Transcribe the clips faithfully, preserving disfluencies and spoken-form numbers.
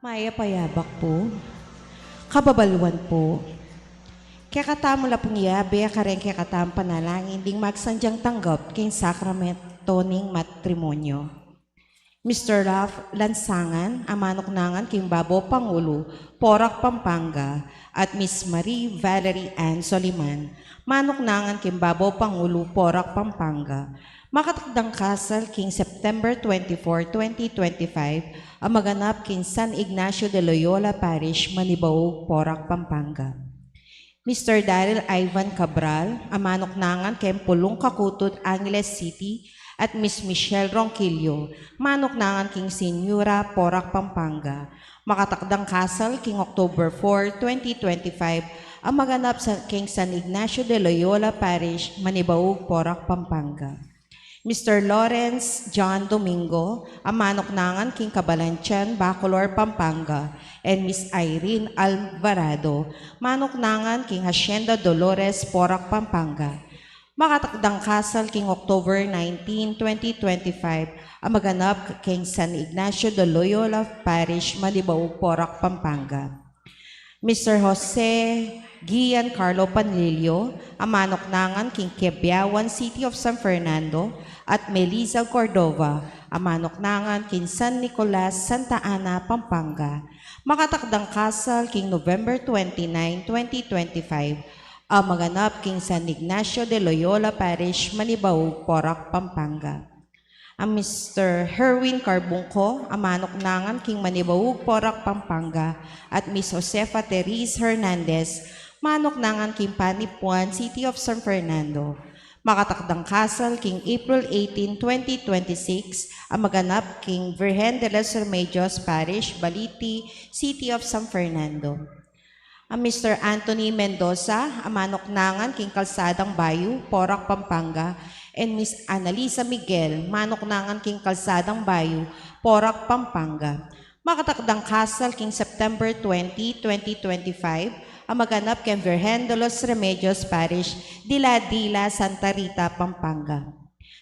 Mayap a yabak pu. Kababaluan pu. Kekatamu la pung yabe kareng kekatamung panalangin ding magsandyang tanggap king sakramento ning matrimonyo. Mister Ralph Lansangan, a manuknangan king Babo Pangulu, Porac, Pampanga, at Miss Marie Valerie Ann Soliman, manuknangan king Babo Pangulu, Porac, Pampanga. Makatakdang kasal king September twenty-four, twenty twenty-five, a maganap king San Ignacio de Loyola Parish, Manibaug, Porac, Pampanga. Mister Daryl Ivan Cabral, a manuknangan king Pulong Kakutud, Angeles City, at Miss Michelle Ronquillo, manuknangan king Señora, Porac, Pampanga. Makatakdang kasal king October four, twenty twenty-five, a maganap sa king San Ignacio de Loyola Parish, Manibaug, Porac, Pampanga. Mister Lawrence John Domingo, a manuknangan king Cabalantian, Bacolor, Pampanga, and Miss Irene Alvarado, manuknangan king Hacienda Dolores, Porac, Pampanga. Makatakdang kasal king October nineteen, twenty twenty-five, a maganap king San Ignacio de Loyola Parish, Manibaug, Porac, Pampanga. Mister Jose Giancarlo Panlilio, a manuknangan king Quiabiawan, City of San Fernando, at Melissa Cordova, a manuknangan king San Nicolas, Santa Ana, Pampanga. Makatakdang kasal king November twenty-nine, twenty twenty-five, a maganap king San Ignacio de Loyola Parish, Manibaug, Porac, Pampanga. A Mister Herwin Carbungco, a manuknangan king Manibaug, Porac, Pampanga, at Miss Josefa Therese Hernandez, manuknangan king Panipuan, City of San Fernando. Makatakdang kasal king April eighteen, twenty twenty-six, a maganap king Virgen de los Remedios Parish, Baliti, City of San Fernando. A Mister Anthony Mendoza, a manuknangan king Kalsadang Bayu, Porac, Pampanga, and Miss Annalisa Miguel, manuknangan king Kalsadang Bayu, Porac, Pampanga. Makatakdang kasal king September twenty, twenty twenty-five, a maganap king Virgen de los Remedios Parish, Dila-Dila, Santa Rita, Pampanga.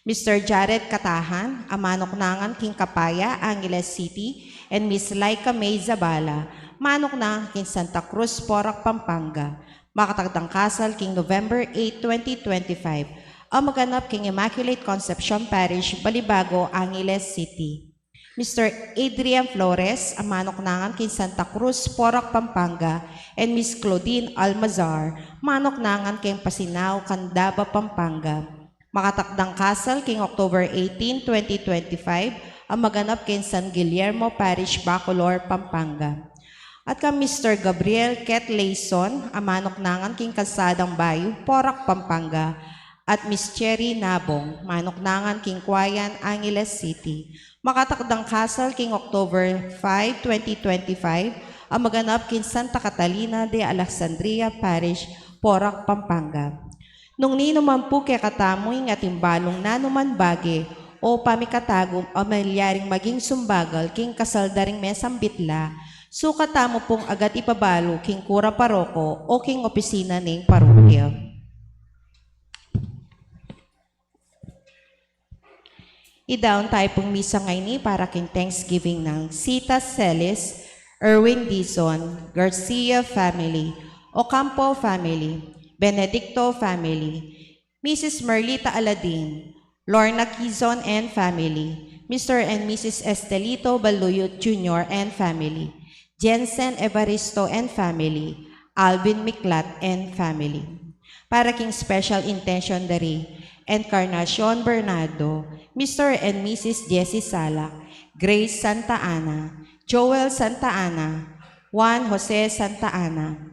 Mister Jared Catajan, a manuknangan king Capaya, Angeles City, and Miss Laika May Zabala, manuknangan king Santa Cruz, Porac, Pampanga. Makatakdang kasal king November eight, twenty twenty-five, a maganap king Immaculate Conception Parish, Balibago, Angeles City. Mister Adrian Flores, a manuknangan king Santa Cruz, Porac, Pampanga, and Miss Claudine Almazar, manuknangan king Pasinao, Candaba, Pampanga. Makatakdang kasal king October eighteen, twenty twenty-five, a maganap king San Guillermo Parish, Bacolor, Pampanga. At kang Mister Gabriel Ket Layson, a manuknangan king Kalsadang Bayu, Porac, Pampanga, at Miss Cherry Nabong, manuknangan king Kuayan, Angeles City. Makatakdang kasal king October five, twenty twenty-five, a maganap king Santa Catalina de Alexandria Parish, Porac, Pampanga. Nung ninu man pu kekatamu ing atin balung nanuman bage o pamikatagum a malyaring maging sumbagal king kasal da ring mesang bitla, sukat tamu pung agad ipabalu king kura paroko o king opisina ning parokya. Idaun tayu pung misa ngeni para king Thanksgiving nang Sita Celis, Erwin Dizon, Garcia family, Ocampo family, Benedicto family, Missus Merlita Aladin, Lorna Quizon and family, Mister and Missus Estelito Baluyot Junior and family, Jensen Evaristo and family, Alvin Miklat and family. Para king special intention da ri Encarnacion Bernardo, Mister and Missus Jessie Salak, Grace Santa Ana, Joel Santa Ana, Juan Jose Santa Ana.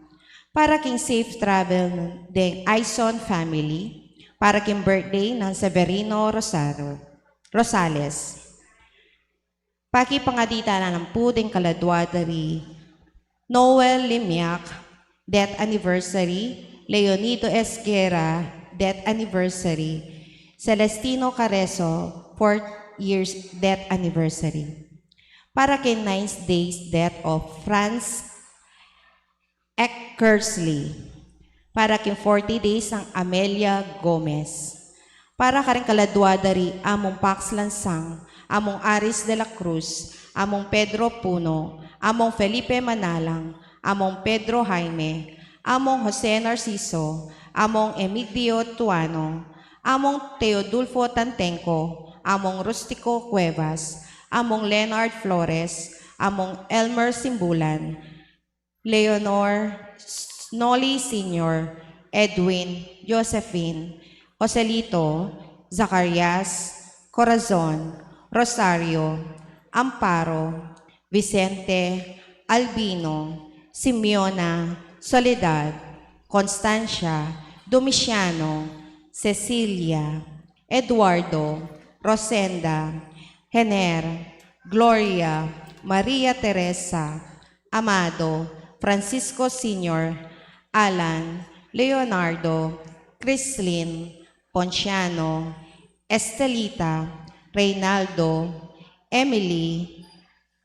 Para king safe travel deng Aison family, para king birthday nang Severino Rosario, Rosales. Pakipangaditan na pu deng kaladua da ri Noel Limiak, death anniversary, Leonido Esguerra, death anniversary, Celestino Careso, fourth year's death anniversary. Para king ninth day's death of Franz Eckersley. Para king forty days nang Amelia Gomez. Para karing kaladua da ri Among Pax Lansang, Among Aris de la Cruz, Among Pedro Puno, Among Felipe Manalang, Among Pedro Jaime, Among Jose Narciso, Among Emigdio Tuano, Among Teodulfo Tantengco, Among Rustico Cuevas, Among Leonard Flores, Among Elmer Simbulan, Leonor Noli Senior, Edwin, Josephine, Joselito, Zacarias, Corazon, Rosario, Amparo, Vicente, Albino, Simeona, Soledad, Constancia, Domiciano, Cecilia, Eduardo, Rosenda, Hener, Gloria, Maria Teresa, Amado, Francisco Senior, Alan, Leonardo, Chrislyn, Ponciano, Estelita, Reynaldo, Emily,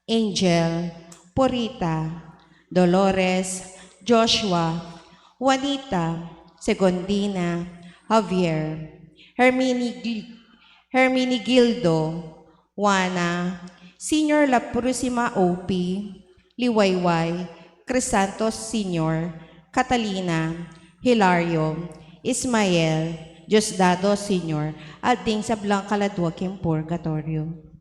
Angel, Purita, Dolores, Joshua, Juanita, Segundina, Javier, Herminigil-, Herminigildo, Juana, Senior La Purisima O P, Liwayway, Crisantos Senior, Catalina, Hilario, Ismael, Diosdado Senior, at ding sablang kaladwa king purgatoryo.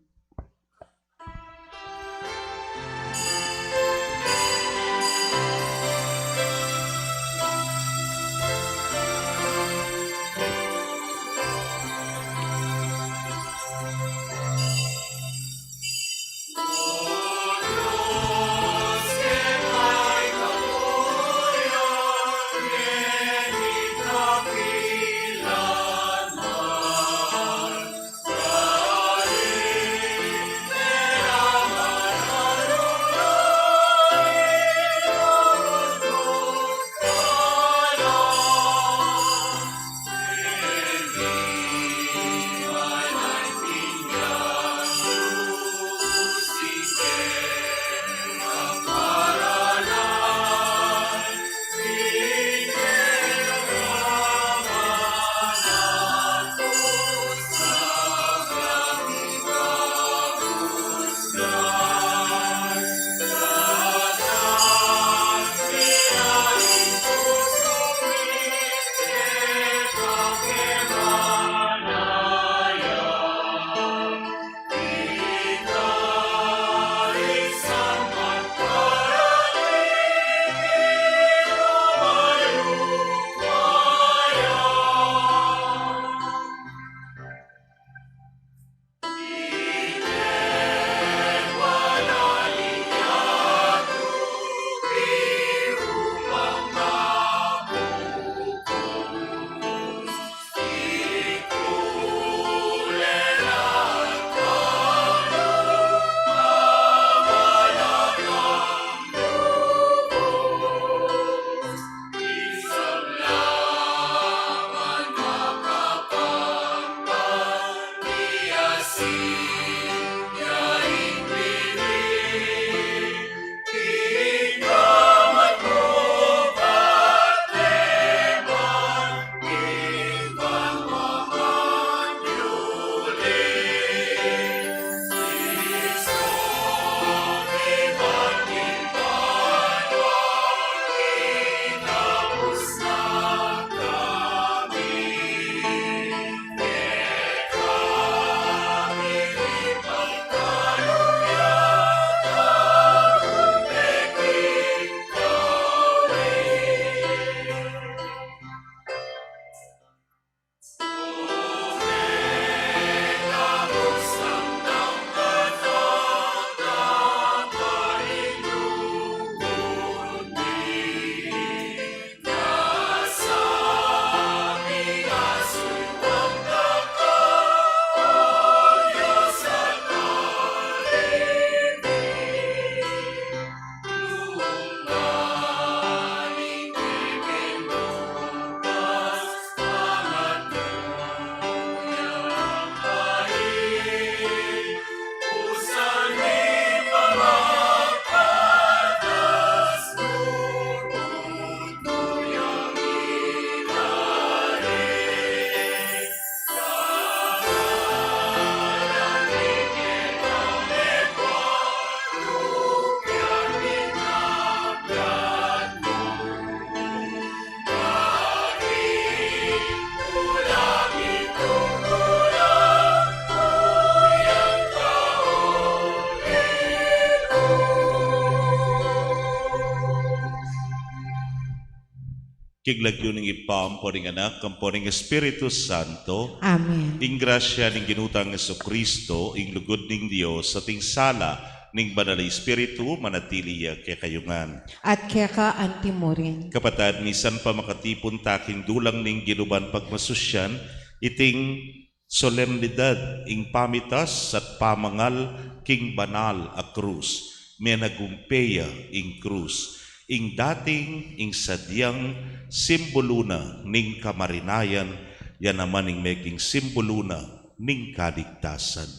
King lagyu ning Ibpa, ampo ning Anak, ampo ning Espiritu Santo. Amen. Ing grasya ning Ginu tang Jesucristo, ing lugud ning Dios, at ing sala ning Banal a Espiritu, manatili ya kekayu ngan. At keka antimurin. Kapatad, misan pa makatipun ta king dulang ning Ginu ban pagmasusyan iting solemnidad, ing pamitas at pamangal king banal a krus. Menagumpe ya ing krus, ing dating, ing sadyang simbulu na ning kamarinayan, ya naman ing meging simbulu na ning kaligtasan.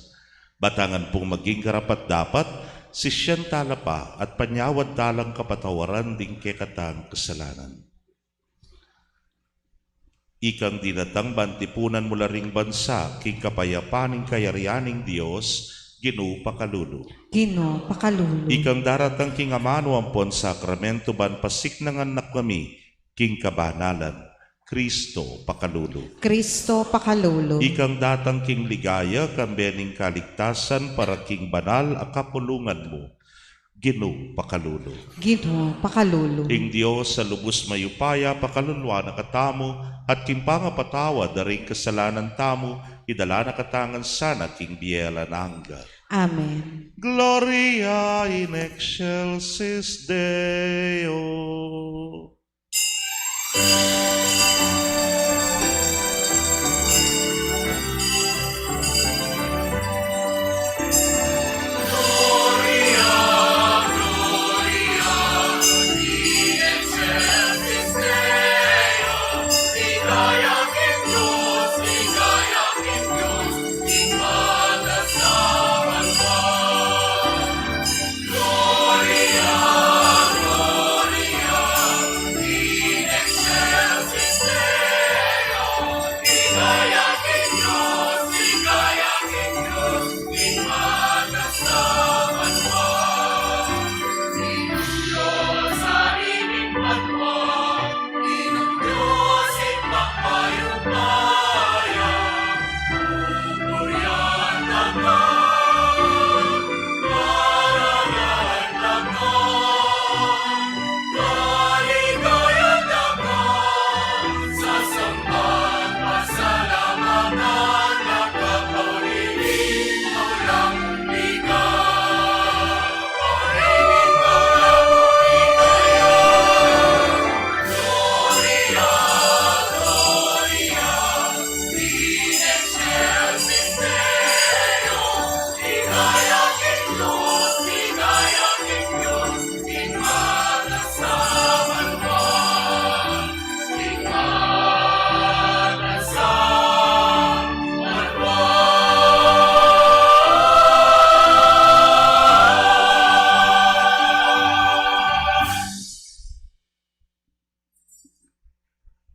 Batangan pung maging karapat-dapat, sisian tala pa at panyawad talang kapatawaran ding kekatang kasalanan. Ikang dinatang ban tipunan mu la ring bansa king kapayapan ning kayarian ning Dios, Ginu pakalulu. Ginu pakalulu. Ikang daratang king amanu ampon sakramentu ban pasiknangan na kami king kabanalan, Kristo pakalulu. Kristo pakalulu. Ikang datang king ligaya kambe ning kaligtasan para king banal a kapulungan mu, Ginu pakalulu. Ginu pakalulu. Ing Dios a lubus mayupaya pakaluluan na katamu, at king pangapatawad da ring kasalanan tamu, idala na katamu ngan sana king bie alang angga. Amen. Gloria in excelsis Deo.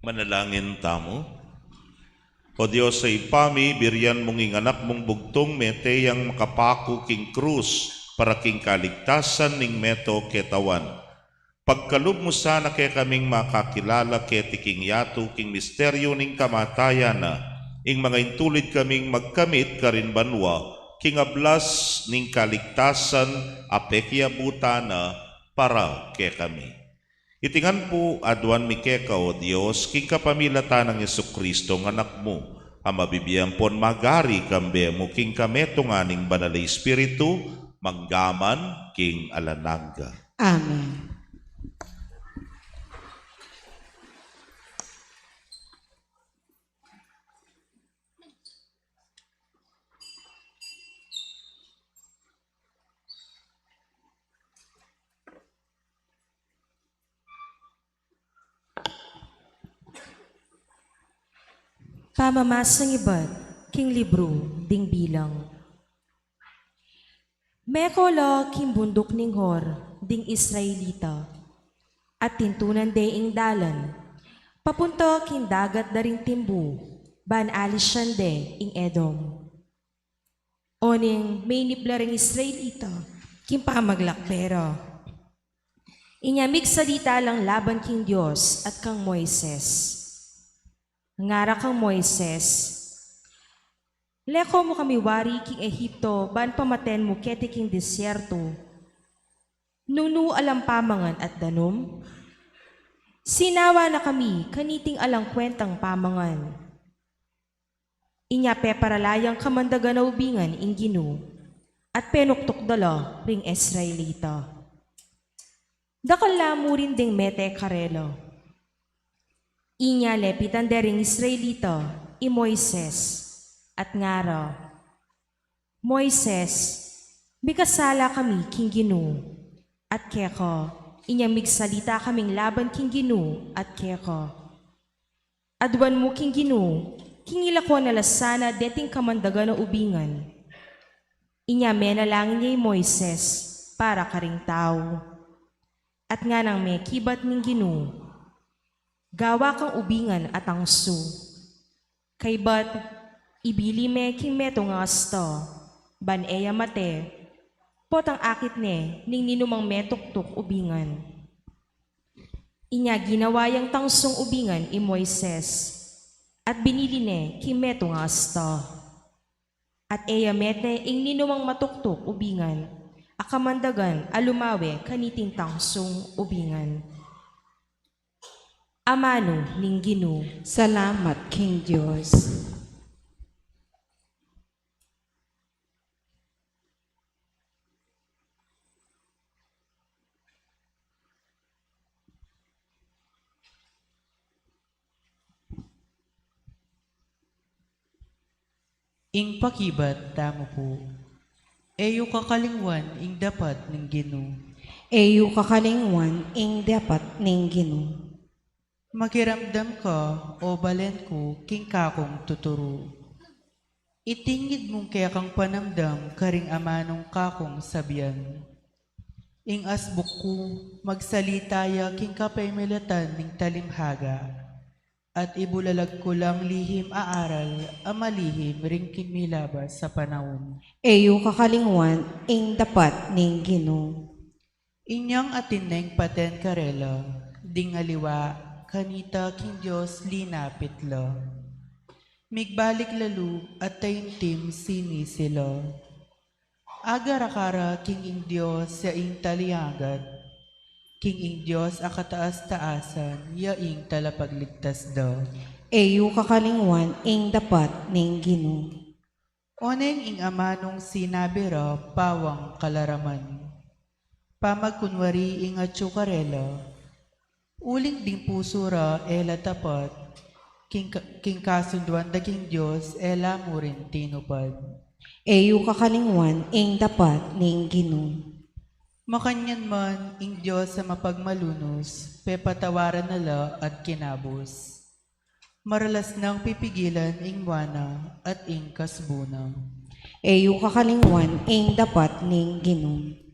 Manalangin tamu. O Dios a Ibpa mi, birian mung ing Anak mung bugtung mete yang makapaku king krus para king kaligtasan ning meto ketawan. Pagkalub mu sana kekaming makakilala keti king yatu king misteryu ning kamatayan na, ing mangaintulid kaming magkamit karin banua king ablas ning kaligtasan a pekiabutan na para kekami. Iti ngan pu aduan mi keka, o Dios, king kapamilatan nang Jesucristo, ing Anak mu, a mabibie ampon magari kambe mu king kametungan ning Banal a Espiritu, mangga man king alang angga. Amen. Pamamasang ibat king libru ding Bilang. Meko la king bunduk ning Hor ding Israelita, at tintunan de ing dalan papunta king dagat da ring timbu, ban alisan de ing Edom. Oning meinip la ring Israelita king pamaglakbe ra. Inya migsalita lang laban king Dios at kang Moises. Ngara kang Moises, "Leko mu kami wari king Egipto ban pamaten mu keti king disyerto, nung nu alang pamangan at danum? Sinawa na kami kaniting alang kwentang pamangan. Inya peparala yang kamandagan a ubingan ing Ginu, at penuktuk da la ring Israelita. Dakal la mu rin ding mete karela. Inya lepitan de ring Israelita i Moises, at ngara, "Moises, mikasala kami king Ginu, at keka, inya migsalita kaming laban king Ginu at keka. Aduan mu king Ginu, king ilako na la sana deting kamandagan a ubingan." Inya menalangin ya i Moises para karing tau. At nganang mekibat ning Ginu, "Gawa kang ubingan a tangsu. Kaybat, ibili me king metung a asta, ban e ya mate, potang akit ne ning ninumang metuktuk ubingan." Inya ginawa yang tangsung ubingan i Moises, at binili ne king metung a asta. At e ya mete ing ninumang matuktuk ubingan a kamandagan a lumawe kaniting tangsung ubingan. Amanu ning Ginu. Salamat king Dios. Ing pakibat tamu pu. E yu kakalingwan ing dapat ning Ginu. E yu kakalingwan ing dapat ning Ginu. Makiramdam ka, o balen ku, king kakung tuturu. Itingid mung kekang panamdam karing amanung kakung sabian. Ing asbuk ku, magsalita ya king kapamilatan ning talimhaga, at ibulalag ku lang lihim a aral a malihim ring king milabas a panaun. E yu kakalingwan ing dapat ning Ginu. Inyang atin neng paten karela, ding aliwa kanita king Dios linapit la. Migbalik la lub at taimtim sinisi la. Agarakara king ing Dios ya ing taliagat, king ing Dios a kataas-taasan ya ing talapagligtas da. E yu kakalingwan ing dapat ning Ginu. Oneng ing amanung sinabi ra pawang kalaraman. Pamagkunwari ing atyu karela. Uling ding pusu ra e la tapat, king ka-, king kasunduan da king Dios e la mu rin tinupad. E yu kakalingwan ing dapat ning Ginu. Makanyan man ing Dios a mapagmalunus, pepatawaran na la at kinabus. Maralas nang pipigilan ing mua na at ing kasbu na. E yu kakalingwan ing dapat ning Ginu.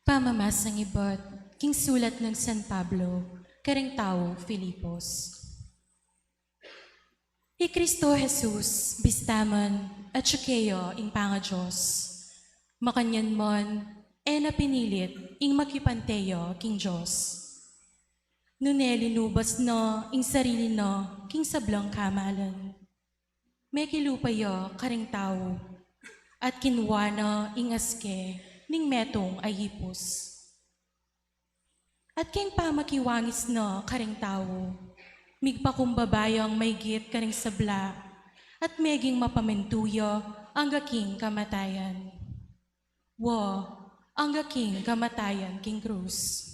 Pamamasang ibat king sulat nang San Pablo karing taga Filipos. I Kristo Jesus, bista man atyu keya ing panga-Dios, makanyan man e na pinilit ing makipante ya king Dios. Nune linubas na ing sarili na king sablang kamalan. Mekilupa ya karing tau, at kinua na ing aske ning metung a ipus. At king pamakiwangis na karing tau, migpakumbaba yang maigit karing sabla, at meging mapamintu ya angga king kamatayan. Wa, angga king kamatayan king krus.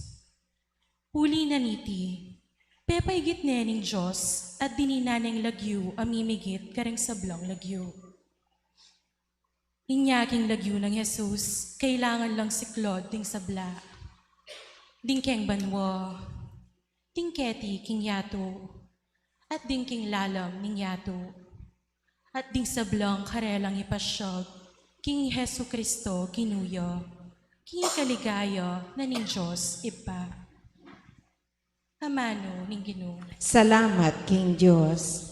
Uli na niti, pepaigit ne ning Dios at dininan neng lagyu a mimigit karing sablang lagyu. Inya king lagyu nang Jesus, kailangan lang siklaud ding sabla. Ding keng banua, ding keti king yatu, at ding king lalam ning yatu, at ding sablang karelang ipasyag king Jesu-Cristo Ginu ya, king kaligaya na ning Dios Ibpa. Amanu ning Ginu. Salamat king Dios.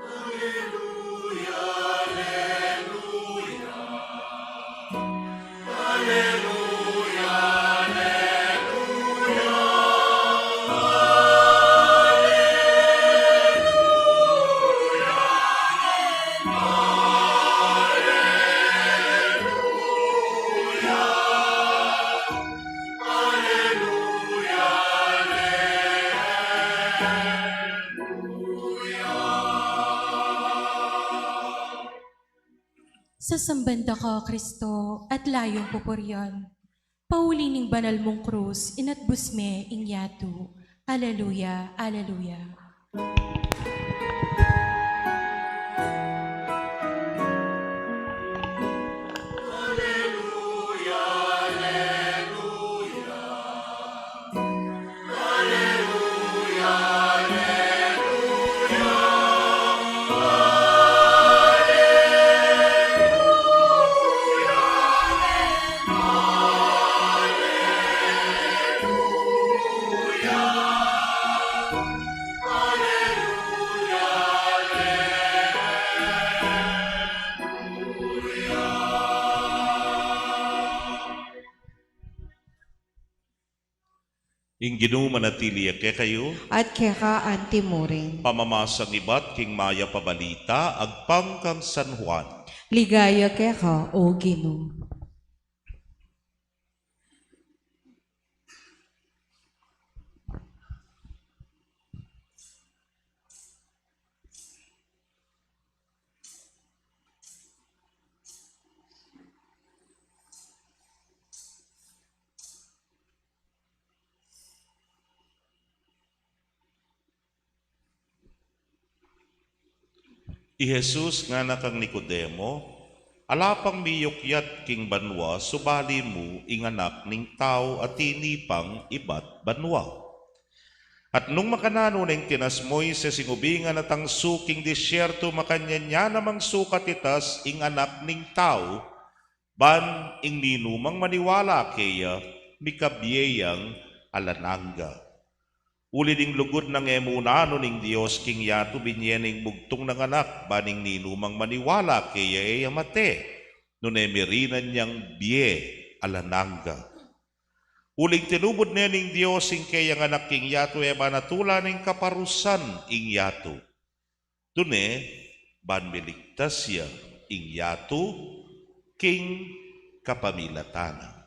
Alleluia, alleluia. Sasamban da ka, Kristo, at layung pupurian. Pauli ning banal mung krus, inatbus me ing yatu. Aleluya, aleluya. Ing Ginu manatili ya kekayu. At keka antimurin. Pamamasang ibat king mayap a balita agpang kang San Juan. Ligaya keka, O Ginu. I Jesus ngana kang Nicodemo, ala pang miyukyat king banua subali mu ing Anak ning Tau atin pang ibat banua. At nung makananu neng tinas Moises ing ubing a natangsu king disyertu, makanyan ya namang sukat itas ing Anak ning Tau, ban ing ninumang maniwala keya mikabie yang alang angga. Uli ding lugud nang e mu nanu ning Dios king yatu, binie ne ing bugtung nang Anak, ban ing ninumang maniwala keya e ya mate, nune mirinan yang bie alang angga. Uling tinubud ne ning Dios ing keyang Anak king yatu, e ba natula ning kaparusan ing yatu, nune ban miligtas ya ing yatu king kapamilatan na.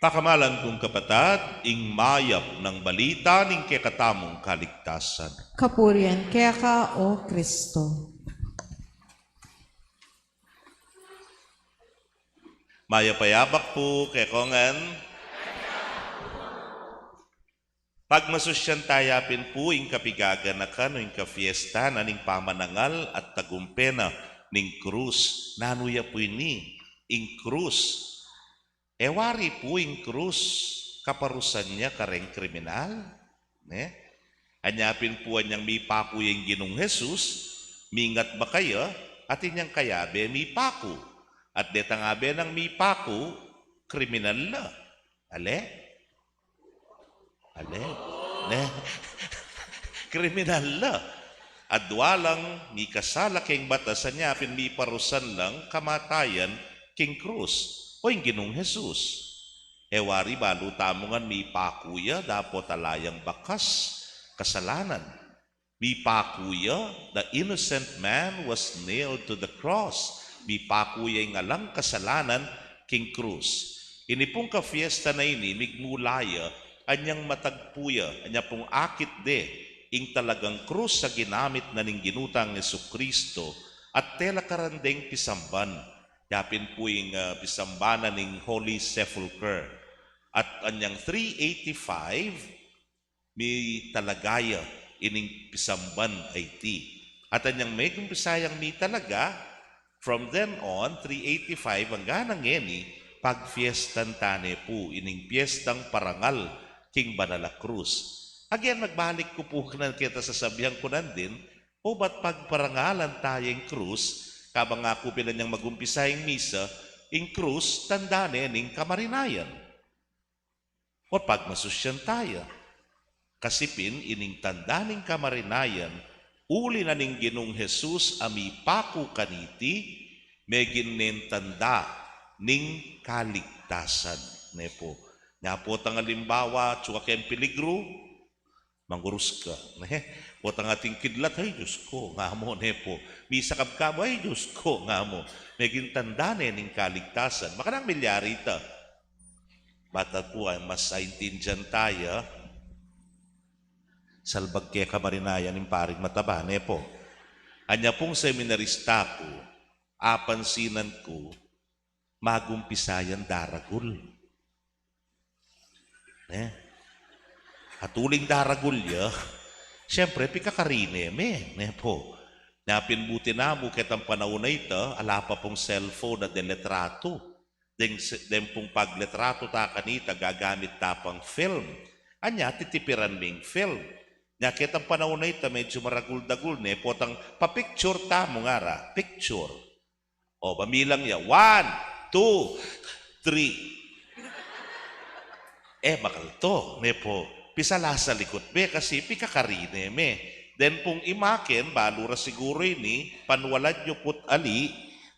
Pakamalan kung kapatad, ing mayap nang balita ning kekatamung kaligtasan. Kapurian keka, O Kristo. Mayap a yabak pu kekongan. Pagmasusyan taya pin pu ing kapigaganakan o ing kafiesta na ning pamanangal at tagumpe na ning krus. Nanu ya pu ini, ing krus? E wari pu ing krus kaparusan ya kareng kriminal, ne? Anya pin pu anyang mipaku ya ing Ginung Jesus, mingat ba kaya, atin yang kayabe mipaku. At detang abe nang mipaku, kriminal la. Ale? Ale? Ne? Kriminal la. Adwa lang mikasala keng batas, anya pin miparusan lang kamatayan king krus. O ing Ginung Jesus. E wari balu tamu ngan mipaku ya dapot ala yang bakas kasalanan. Mipaku ya, the innocent man was nailed to the cross. Mipaku ya ing alang kasalanan king krus. Ini pung kafiesta na ini, migmula ya, anyang matagpu ya, anya pung akit de, ing talagang krus a ginamit na ning Ginu tang Jesucristo, at tela karan deng pisamban. Ya pin pu ing, ah, pisamban na ning Holy Sepulchre. At anyang three eighty-five, mitalaga ya ining pisamban a iti. At anyang megumpisa yang mitalaga, from then on, three eighty-five anggang ngeni, pagfiestan tane pu ining piestang parangal king banal a krus. Again, magbalik ku pu kanu, keta sasabian ku nandin, o ba't pagparangalan taya ing krus, kabang aku pin anyang magumpisa ing misa, ing krus tanda ne ning kamarinayan. O pagmasusyan taya. Kasi pin ining tanda ning kamarinayan, uli na ning Ginung Jesus a mipaku kaniti, meging neng tanda ning kaligtasan. Ne pu. Nya potang alimbawa, atsu ka keng peligru, mangurus ka, ne? Potang atin kidlat, "Ay, Dios ku," nga mu, ne pu. Misakab ka ba, "Ay, Dios ku," nga mu. Meging tanda ne ning kaligtasan. Makanang milyari ita. Bata pu, ay mas aintindian taya. Salbag keka marinayan ing paring mataba, ne po? Anya pung seminarista ku, apansinan ku, magumpisa yang daragul. Ne? At uling daragul ya, siyempre, pikakarine me, ne po? Nya pin buti namu ketang panaun a ita, ala pa pung cellphone a delitrato. Deng, deng pung paglitrato ta kanita, gagamit ta pang film. Anya, titipiran ming film. Nya ketang panaun a ita, medyu maragul-dagul ne, potang pa-picture tamu ngara, picture. O, bamilang ya, one, two, three. E, makalto, ne po. Pisala sa likut me, kasi pikakarine me. Deng pung imaken, balu ra siguru ini, panwaladyu put ali,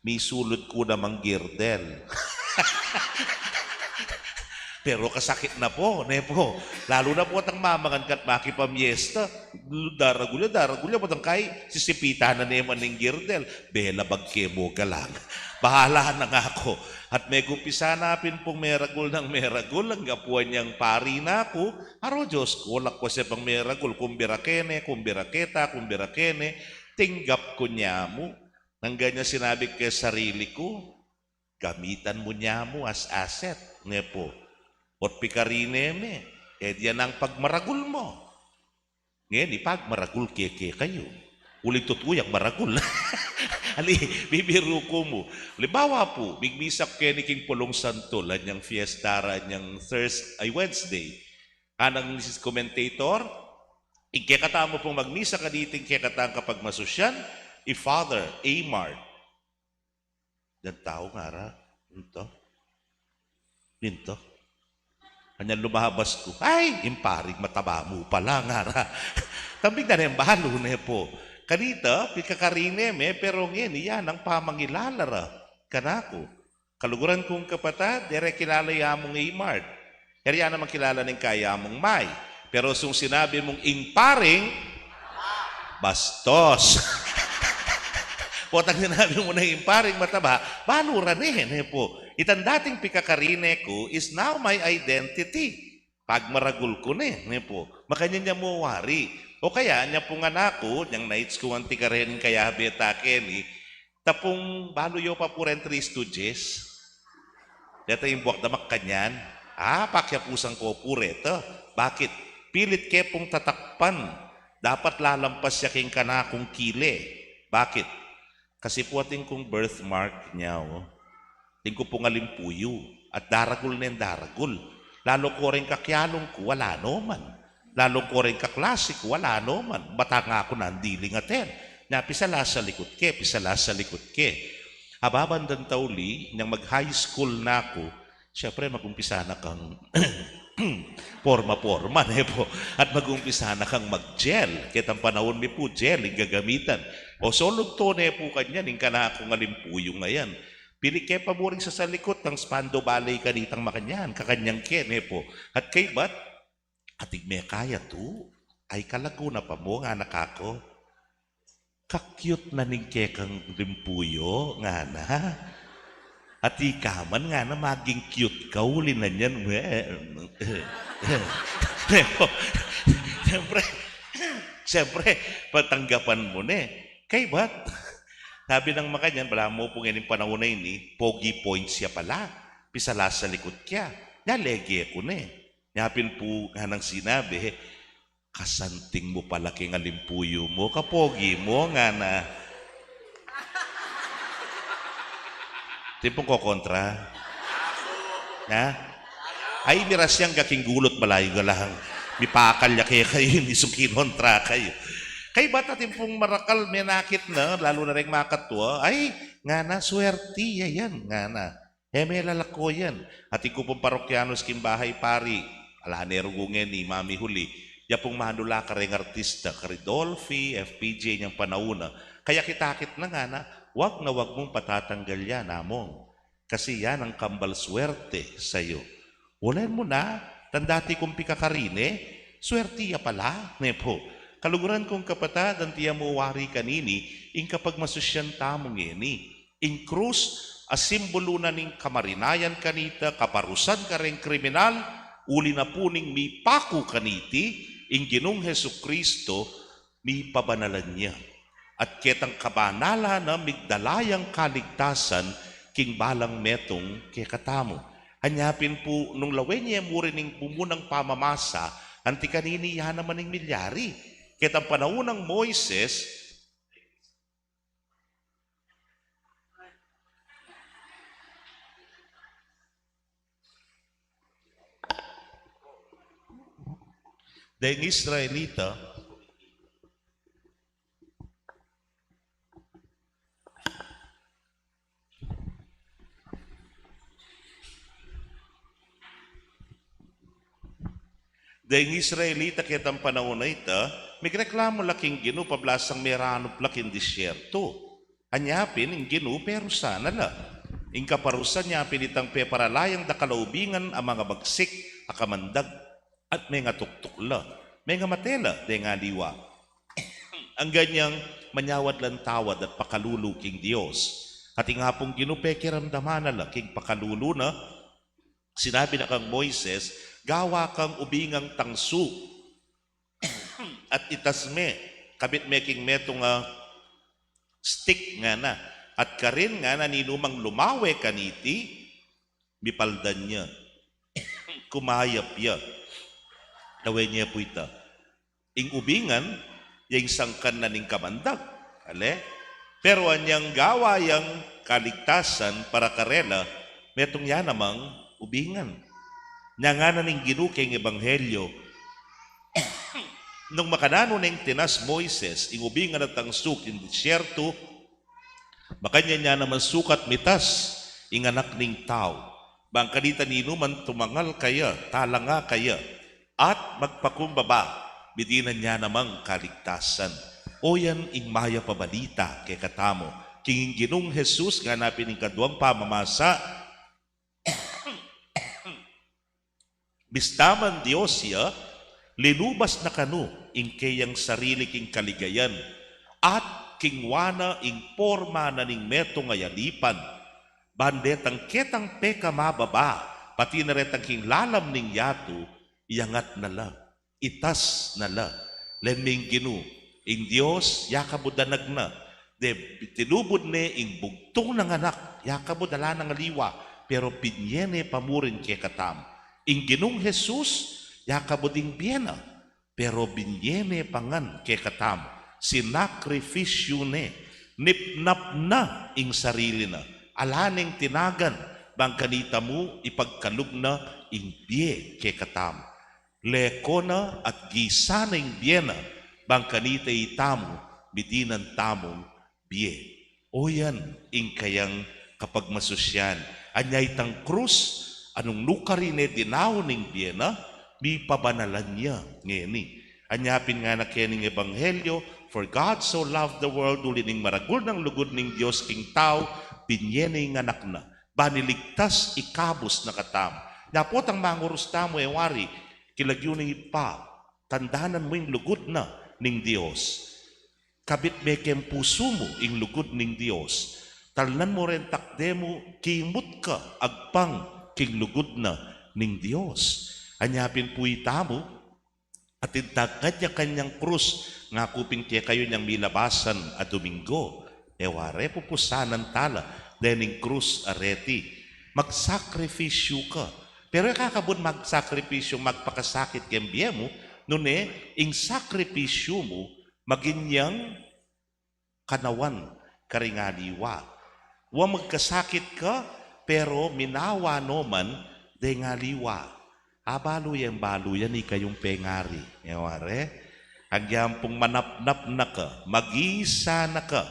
misulud ku namang girdle. Pero kasakit na po, ne po. Lalu na potang mamangan ka't makipamiesta. Daragul ya, daragul ya, potang kai, sisipitan na ne man ning girdle. Bela bagke mo galang. Bahala na nga ku. At megumpisa na pin pung meragul nang meragul, angga pu anyang pari na ku, aro Dios ku, lakwas ya pang meragul, kumbira kene, kumbira keta, kumbira kene, tinggap ku nyamu. Nang ganyan sinabi ke sarili ku, gamitan mu nyamu as asset, ne po. Ot pikarine me, e, dian nang pagmaragul mu. Ngeni, pagmaragul ke kekayu. Uling tutu yang maragul. Ali, bibiru ku mu. Halimbawa pu, migmisa ku keni king Pulong Santul, anyang fiesta ra, anyang Thursday, ay, Wednesday. Anang misis commentator, ing kekatamu pung magmisa kaniti, ing kekatang kapagmasusyan, i Father Amart. Deng tau ngara, "Minto? Minto?" Anyang lumabas ku, "Ay, ing paring mataba mu pala," ngara. Tambing da neng balu, ne po. Kanita, pikakarine me, pero ngeni, ya nang pamangilala ra kanaku. Kaluguran kung kapatad, e re kilala i Among Amart. E re ya naman kilala ning kai Among May. Pero sung sinabi mung ing paring, bastos. Potang sinabi mu na ing paring mataba, balu ra ne, ne po. Itang dating pikakarine ku is now my identity. Pagmaragul ku ne, ne po. Makanyan ya mu wari. O kaya, nya pung anak ku, nyang naits ku anti karen kayabe ta keni, tapung balu yo pa pure ing Three Stooges. Deta ing buak da makanyan. Ah, pakiapusan ko pure ta. Bakit? Pilit ke pung tatakpan. Dapat lalampas ya king kanakung kile. Bakit? Kasi pu atin kung birthmark nya, o. Atin ku pung alimpuyu, at daragul neng daragul. Lalu ko reng kakyalung ku, ala no man. Lalu ko reng kaklasi ku, ala no man. Bata nga ku nang diling aten. Nya pisala sa likut ke, pisala sa likut ke. Aba bandang tauli, nyang mag-high school na ku, siyempre, magumpisa na kang porma-porma, ne po. At magumpisa na kang mag-gel. Ketang panaun mi pu, gel ing gagamitan. O, solud to ne pu kanyan ing kanakung alimpuyu ngayan. Pilit ke pa mu ring sasalikut, nang spando ballet kanitang makanyan, kakanyan ke, ne po. At kaybat, ating mekaya tu, ay kalagu na pa mu, ngana kaku. Ka-cute na ning kekang limpuyu, ngana. At ika man, ngana, maging cute ka uli na niyan. Siyempre, siyempre, patanggapan mu ne. Kaybat, sabi nang makanyan, balamu pu ngening panaun a ini, pogi points ya pala. Pisala sa likut kya. Nya lege ku ne. Nya pin pu nganang sinabi, "Kasanting mu pala king alimpuyu mu, kapogi mu," ngana. Tipung kokontra. Ha? Ay, miras yang gaking gulut, malayu galang. Mipakal ya kekayu, ini sung kinontra kayu. Kaybat atin pung marakal, menakit na, lalu na reng makatua. Ay, ngana, swerti ya yan, ngana. E me lalako yan. Atin ku pung parokyanus king bahay pari, ala ne rugu ngeni, mamihuli. Ya pung manula kareng artista, kari Dolphy, F P J, nyang panaun a. Kaya kitakit na ngana, wag na wag mung patatanggal yan, Among. Kasi yan ang kambal swerte sayu. Ulen mu na, tang dati kung pikakarine, swerte ya pala, ne po. Kaluguran kung kapatad, anti ya mu wari kanini, ing kapagmasusyan tamu ngeni. Ing krus, a simbulu na ning kamarinayan kanita, kaparusan kareng kriminal, uli na pu ning mipaku kaniti, Ing Ginung Jesucristo, mipabanalan ya. At ketang kabanalan na migdala yang kaligtasan king balang metung kekatamu. Anya pin pu, nung lawen ye mu rin ing mumunang pamamasa, anti kanini ya naman ing milyari. Ketang panaun nang Moises, deng Israelita, deng Israelita ketang panaun a ita, migreklamu la king Ginu pablasang meranup la king disyertu. Anya pin ing Ginu perusan na la. Ing kaparusan nya pin itang peparala yang dakal a ubingan a mangabagsik a kamandag at mengatuktuk la, mengamate la deng aliwa. Anggang manyawad lang tawad at pakalulu king Dios. At ing Apung Ginu pekiramdaman na la king pakalulu na, sinabi na kang Moises, gawa kang ubingang tangsu at itas me, kabit me king metung a stick ngana. At karin ngana ninumang lumawe kaniti, mipaldan ya, kumayap ya. Lawen ye pu ita. Ing ubingan, ya ing sangkan na ning kamandag. Ale? Pero anyang gawa yang kaligtasan para karela, metung ya namang ubingan. Nya ngana ning Ginu king Ebanghelyo, nung makananu neng tinas Moises ing ubingan a tangsu king disyertu, makanyan ya naman sukat mitas ing Anak ning Tau, bang kanita ninuman tumangal kaya, talanga kaya, at magpakumbaba, midinan ya namang kaligtasan. O yan ing mayap a balita kekatamu. King Ginung Jesus, ngana pin ing kaduang pamamasa, bista man Dios ya, linubas na kanu ing keyang sarili king kaligayan, at kingwa na ing porma na ning metung a yalipan, ban detang ketang pekamababa, pati na retang king lalam ning yatu, iyangat na la, itas na la. Len me ing Ginu, ing Dios, yakab danag na, de tinubud ne ing bugtung nang anak, yakab ala nang aliwa, pero binye ne pa murin kekatamu. Ing Ginung Jesus, yakab ing bie na, pero binye ne pa ngan kekatamu. Sinakripisyu ne, nipnap na ing sarili na, ala neng tinagan, bang kanita mu ipagkalub na ing bie kekatamu. Leko na at gisa na ing bie na, bang kanita itamu, midinan tamung bie. O yan ing kayang kapagmasusyan. Anya itang krus, a nung nukarin ne dinaun ing bie na, mipabanalan ya ngeni. Anya pin ngana keni ning Ebanghelyo, "For God so loved the world," uli ning maragul nang lugud ning Dios king tau, binye ne ing anak na, ban iligtas ikabus na katamu. Nya potang mangurus tamu, e wari, kilagyu ning Ibpa, tandanan mu ing lugud na ning Dios. Kabit me keng pusu mu ing lugud ning Dios. Talnan mu reng takde mu, kimut ka agpang king lugud na ning Dios. Anya pin pu itamu, atin tang kanya-kanyang krus, ngaku pin kekayu nyang milabasan a Domingo. E ware, pupusanan tala dening krus a reti. Magsakripisyu ka. Pero e ka kabud magsakripisyu, magpakasakit keng bie mu, nune ing sakripisyu mu maging yang kanawan karing aliwa. Wa magkasakit ka, pero minawa no man deng aliwa. Abalu yang balu yan, ikayung pengari. E ware? Agyang pung manapnap na ka, magisa na ka,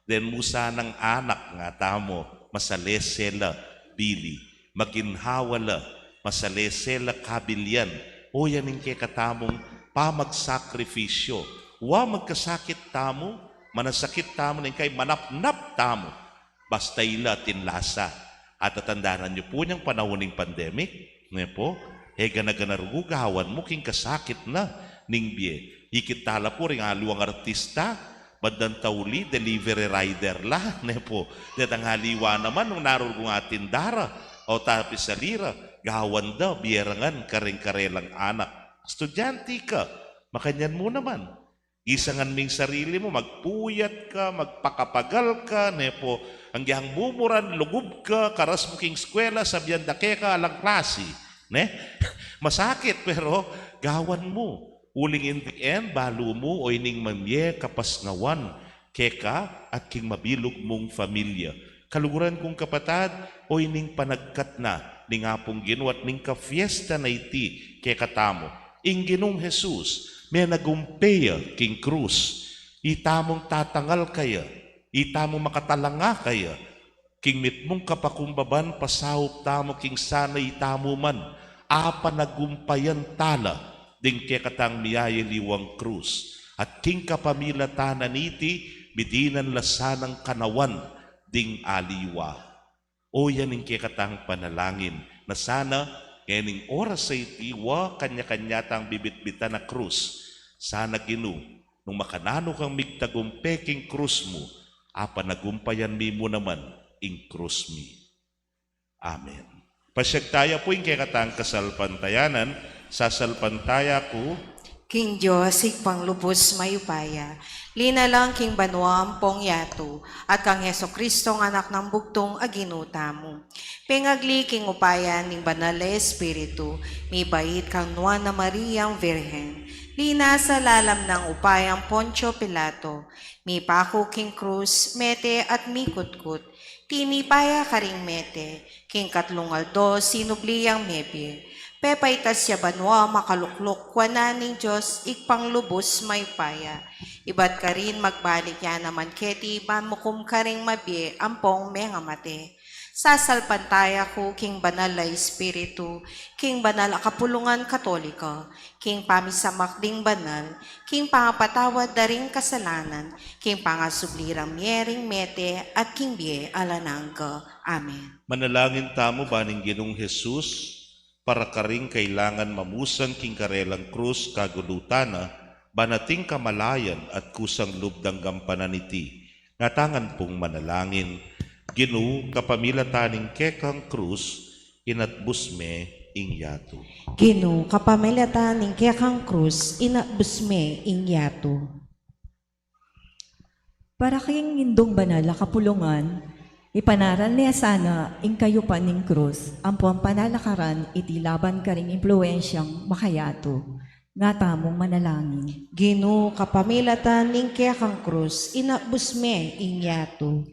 den mu sanang anak, ngatamu, masalese la bili, maginhawa la, masalese la kabilian. O yan ing kekatamung pamagsakripisyu. Wa magkasakit tamu, manasakit tamu, neng kai manapnap tamu, basta ila atin lasa. At tatandanan yu pu nyang panaun ning pandemic, ne pu, e gana-gana rugu gawan mu king kasakit na ning bie. Ikit tala pu ring aliwang artista, bandang tauli, delivery rider la, ne pu. Detang aliwa naman, nung narurugung atin dara, o tapisalira, gawan da bie ra ngan kareng karelang anak. Estudyante ka, Makanyan mu naman. Gisangan mu ing sarili mu, magpuyat ka, magpakapagal ka, ne pu, anggang mumuran, lugub ka, karas mu king eskwela, sabian da keka alang klasi, ne? Masakit, pero gawan mu. Uling in the end, balu mu, oyni ing mamie kapasnawan keka at king mabilug mung familia. Kaluguran kung kapatad, oyni ing panagkat na ning Apung Ginu at ning kafiesta na iti kekatamu. Ing Ginung Jesus, menagumpe ya king krus. Itamung tatangal kaya, itamung makatalanga kaya, king mitmung kapakumbaban, pasaup tamu king sana itamu man apanagumpayan tala ding kekatang miyayaliwang krus. At king kapamilatan na niti, midinan la sanang kanawan ding aliwa. O yan ing kekatang panalangin, na sana ngening oras a iti wa kanya-kanya tang bibitbitan a krus. Sana Ginu, nung makananu kang migtagumpe king krus mu, apanagumpayan mi mu naman ing krus mi. Amen. Pasiag taya pu ing kekatang kasalpantayanan, sasalpantaya ku king Dios, Ibpang lubus mayupaya, linalang king banua ampong yatu, at kang Jesucristo, Anak nang bugtung a Ginu tamu. Pengagli king upaya ning Banal a Espiritu, mibait kang Nuan a Mariang Virgen, linasa lalam nang upayang Poncio Pilato, mipaku king krus, mete at mikutkut, tinipa ya karing mete, king katlung aldo sinubli yang mebie. Pepaitas ya banua, makalukluk wanan ning Dios, Ibpang lubus mayupaya. Ibat karin magbalik ya naman keti, ban mukum karing mabie ampong mengamate. Sasalpantaya ku king Banal a Espiritu, king banal a kapulungan Katolika, king pamisamak ding banal, king pangapatawad da ring kasalanan, king pangasubli rang mie ring mete, at king bie alang angga. Amen. Manalangin tamu ban ing Ginung Jesus, para karing kailangan mamusan king karelang krus kagulutan na, ban ating kamalayan at kusang lub dang gampanan iti. Ngatangan pung manalangin. Ginu, kapamilatan ning kekang krus, inatbus me ing yatu. Ginu, kapamilatan ning kekang krus, inatbus me ing yatu. Para king Indung Banal a Kapulungan, ipanaral ne sana ing kayupan ning krus, ampong panalakaran iti laban karing impluensiang makayatu. Ngatamung manalangin. Ginu, kapamilatan ning kekang krus, inatbus me ing yatu.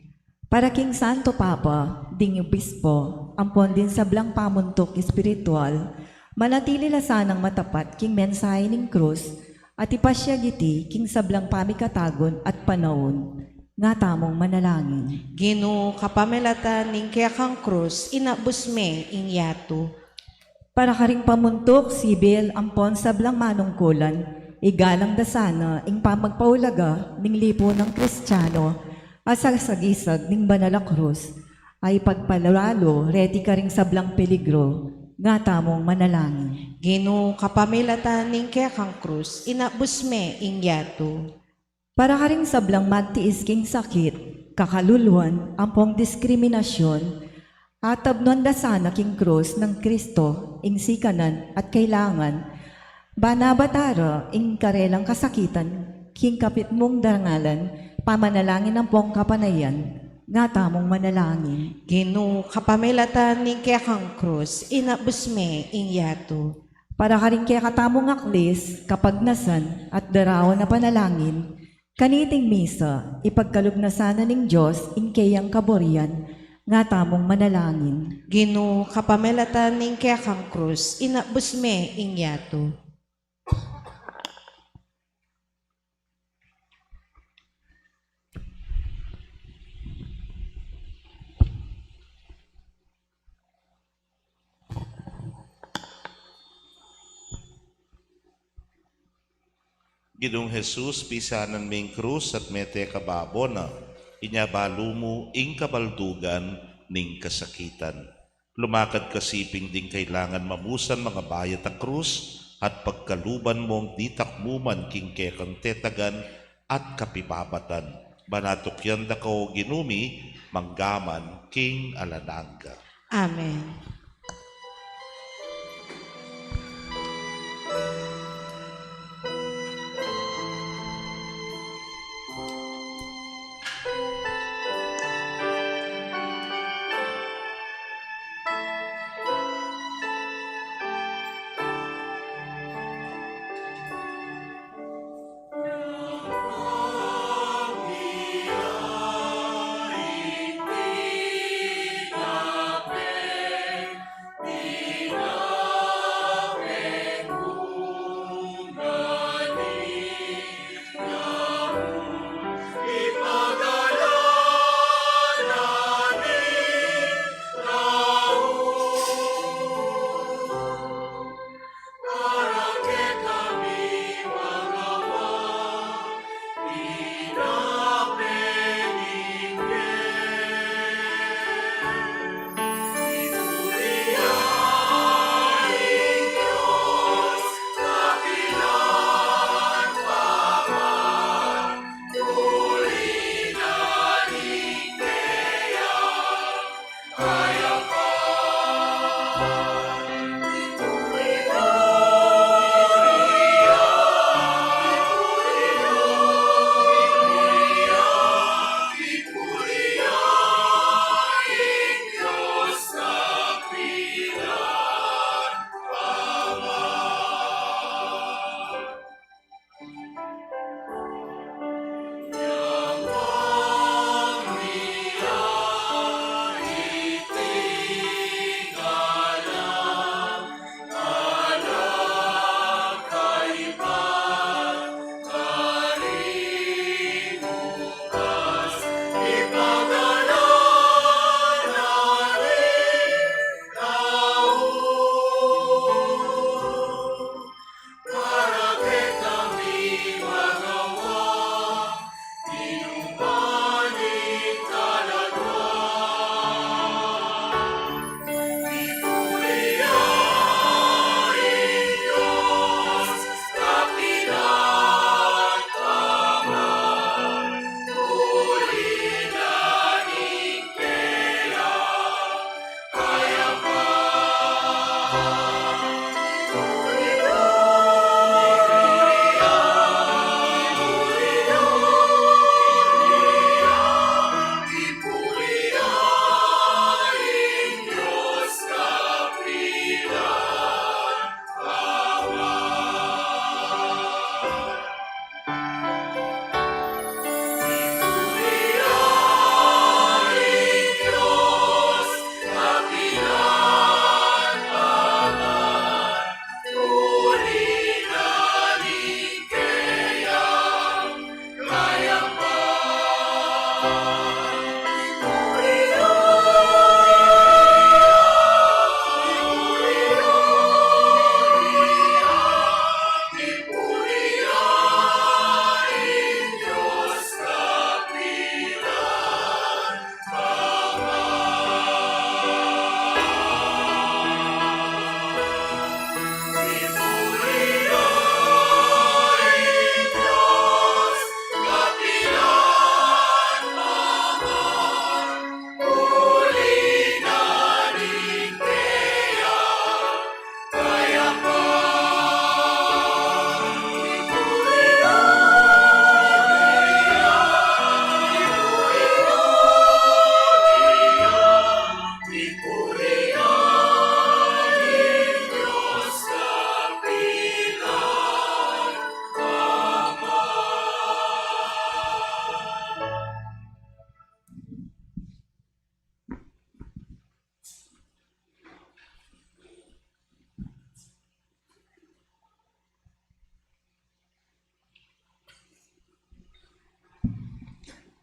Para king Santo Papa, ding obispo, ampon ding sablang pamuntuk espiritual, manatili la sanang matapat king mensahe ning krus, at ipasiag iti king sablang pamikatagun at panaun. Ngatamung manalangin. Ginu, kapamilatan ning kekang krus, inatbus me ing yatu. Para karing pamuntuk, sibil, ampon sablang manungkulan, igalang da sana ing pamagpaulaga ning lipunang Kristiano, a sasagisag ning banal a krus, a ipagpalalu reti karing sablang peligro. Ngatamung manalangin. Ginu, kapamilatan ning kekang krus, inatbus me ing yatu. Para karing sablang matiis king sakit, kakaluluan, ampong diskriminasyun, atabnuan da sana king krus nang Kristo ing sikanan at kailangan, ban abatan ra ing karelang kasakitan king kapitmung darangalan, pamanalangin ampong kapanayan. Ngatamung manalangin. Ginu, kapamilatan ning kekang krus, inatbus me ing yatu. Para karing kekatamung aklis, kapagnasan, at daraun a panalangin, kaniting misa, ipagkalub na sana ning Dios ing keyang kaburian. Ngatamung manalangin. Ginu, kapamilatan ning kekang krus, inatbus me ing yatu. Ginung Jesus, pisanan me ing krus at mete ka babo na, inya balu mu ing kabaldugan ning kasakitan. Lumakad ka siping ding kailangan mamusan mangabayat a krus, at pagkaluban mung ditak mu man king kekang tetagan at kapibabatan. Ban atukyan da ka, o Ginu mi, manggaman king alang angga. Amen.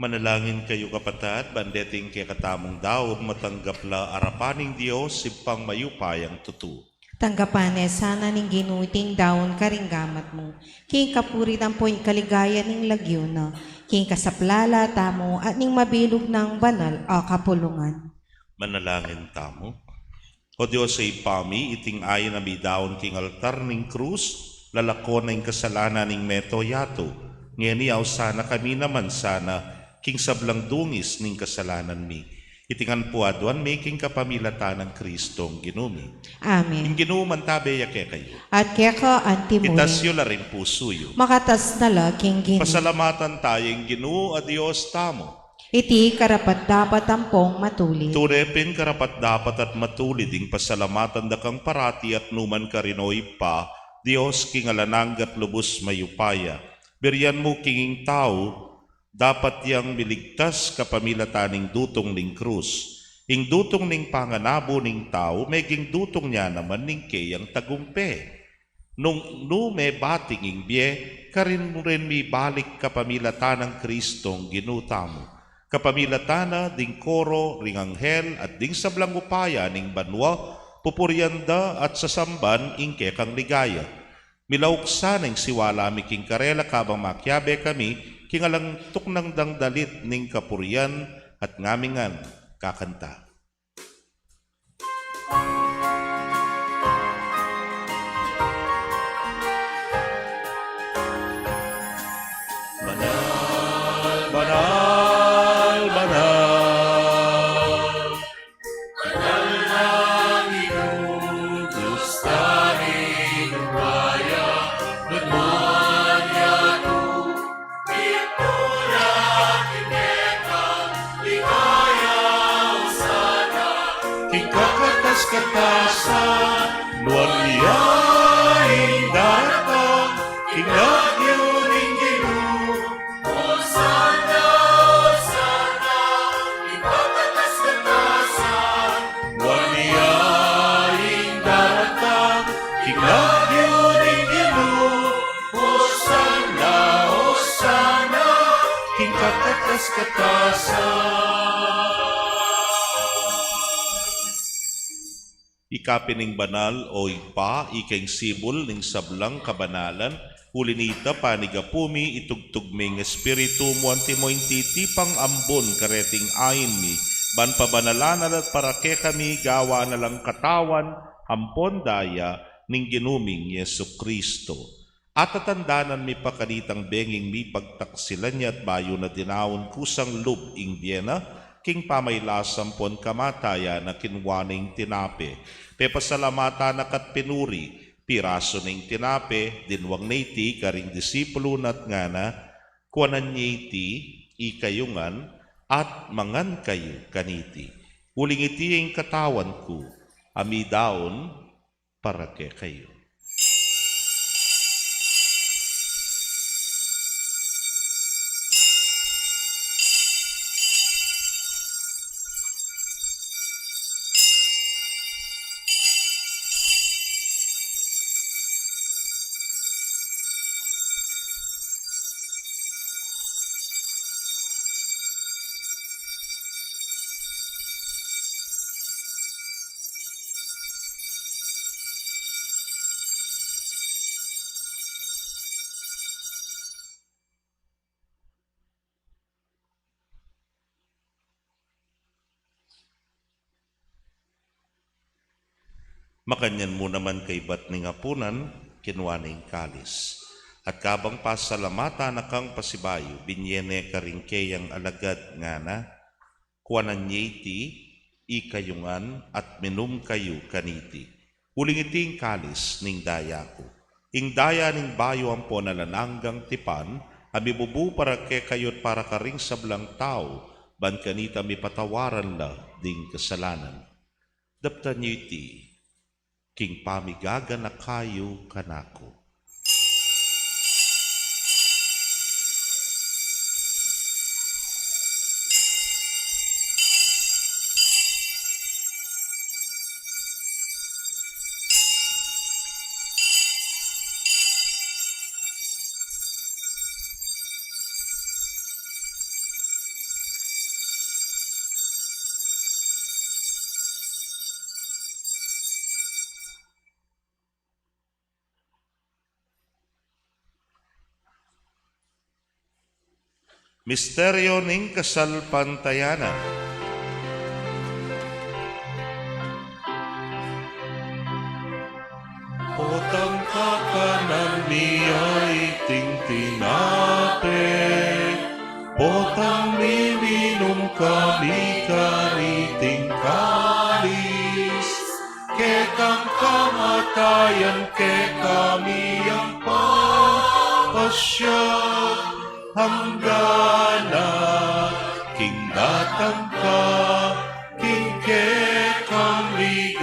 Manalangin kayu, kapatad, ban deting kekatamung daun matanggap la arapan ning Dios, Ibpang mayupayang tutu. Tanggapan ne sana ning Ginu iting daun karing gamat mu, king kapurian ampon kaligayan ning lagyu na, king kasaplalan tamu at ning mabilug nang banal a kapulungan. Manalangin tamu. O Dios a Ibpa mi, iting ain a midaun king altar ning krus, lalako na ing kasalanan ning mabilug a yatu. Ngeni ausan na kami naman sana king sablang dungis ning kasalanan mi. Iti ngan pu aduan mi king kapamilatan nang Kristong Ginu mi. Amen. Ing Ginu mantabe ya kekayu. At keka anti mu rin. Itas yu la ring pusu yu. Makatas na la king Ginu. Pasalamatan taya ing Ginu a Dios tamu. Iti karapat-dapat ampong matulid. Tune pin karapat-dapat at matulid ing pasalamatan da kang parati at nukarin man, o Ibpa, Dios king alang angga at lubus mayupaya. Burian mu king ing tau dapat yang miligtas kapamilatan ning dutung ning krus. Ing dutung ning panganabu ning tau, meging dutung ya naman ning keyang tagumpe. Nung nu mebating ing bie, karin mu rin mibalik kapamilatan nang Kristong Ginu tamu. Kapamilatan na ding koro ring anghel at ding sablang upaya ning banua, pupurian da at sasamban ing kekang ligaya. Milauk sana ing siwala mi king karela kabang makiabe kami king alang tuknang dang dalit ning kapurian at ngamingan kakanta. Banal, banal, banal. Banal nang inubus tani nung maya, nung maya tu, king kakatas-katasan, nuan ya ing daratang, king lagyu ning Ginu. Osana, Osana, king kakatas-katasan, nuan ya ing daratang, king lagyu ning Ginu. Osana, Osana, king kakatas-katasan. Ika pin ing banal, o Ibpa, ika ing sibul ning sablang kabanalan, uli na nita panigapu mi, itugtug mi ing Espiritu mu antimo ing titipang ambun kareting ain mi, ban pabanalan na la at para kekami gawan na lang katawan ampon daya ning Ginu ming Jesucristo. Atatandanan mi pa kanitang benging mipagtaksilan ya at bayu na dinaun kusang lub ing bie na, king pamailas ampon kamatayan na kinua ne ing tinape. Pepasalamatan na ka't pinuri, pirasu ne ing tinape, dinwang ne iti karing disipulu na at ngana, kuanan ye iti ikayu ngan at mangan kayu kaniti. Uling iti ing katawan ku a midaun para kekayu. Makanyan mu naman kaibat ning apunan, kinua ne ing kalis. At kabang pasalamatan na kang pasibayu, binye ne karing keyang alagad ngana, kuanan ye iti ikayu ngan at minum kayu kaniti. Uling iti ing kalis ning daya ku, ing daya ning bayu ampon alang anggang tipan, a mibubu para kekayu at para karing sablang tau, ban kanita mipatawaran la ding kasalanan. Daptan yu iti king pamigaganaka yu kanaku. Misteryo ning kasalpantayanan. Potang kakanan mi iting tinape, potang miminum kami kaniting kalis, kekang kamatayan kekami yang papasya, anggang king datang ka king kekang ligaya.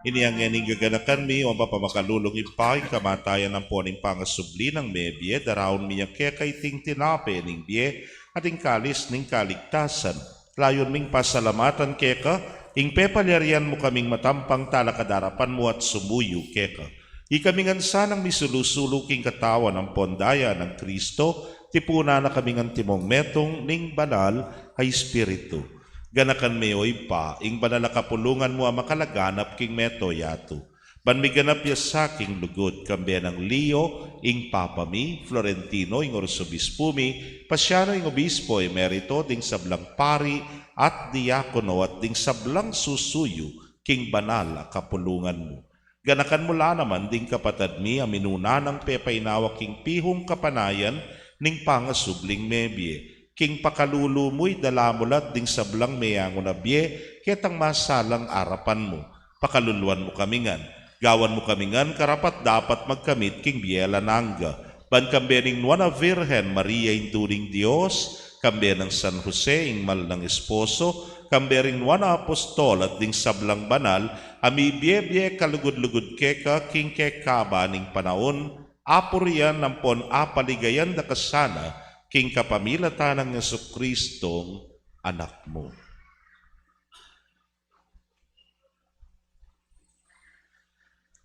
Inya ngening gaganakan mi, o Ibpa, pamakalulung Ibpa, ing kamatayan ampon ing pangasubli nang mebie, daraun mi ya keka iting tinape ning bie at ing kalis ning kaligtasan. Layun ming pasalamatan keka ing pepalyarian mu kaming matampang talakad king arapan mu at sumuyu keka. Ikami ngan sanang misulu-sulu king katawan ampon daya nang Kristo, tipunan na kami ngan timong metung ning Banal a Espiritu. Ganakan me, o Ibpa, ing banal a kapulungan mu a makalaganap king mabilug a yatu. Ban miganap ya sa king lugud, kambe nang Leo, ing Papa mi, Florentino, ing Arsobispo mi, Pasiano, ing Obispo Emerito, ding sablang pari at diakono, at ding sablang susuyu king banal a kapulungan mu. Ganakan mu la naman ding kapatad mi a minuna nang pepainawa king pihung kapanayan ning pangasubling mebie. King pakalulu mu idala mu la ding sablang meangu na bie ketang masalang arapan mu. Pakaluluan mu kami ngan. Gawan mu kami ngan karapat-dapat magkamit king bie alang angga. Ban kambe ning Nuan a Virgen Maria, Indu ning Dios, kambe nang San Jose, ing mal nang esposo, kambe ring nuan a apostol at ding sablang banal a mibie-bie kalugud-lugud keka king kekaba ning panaun, apurian ampon apaligayan da ka sana king kapamilatan nang Jesucristong Anak mu.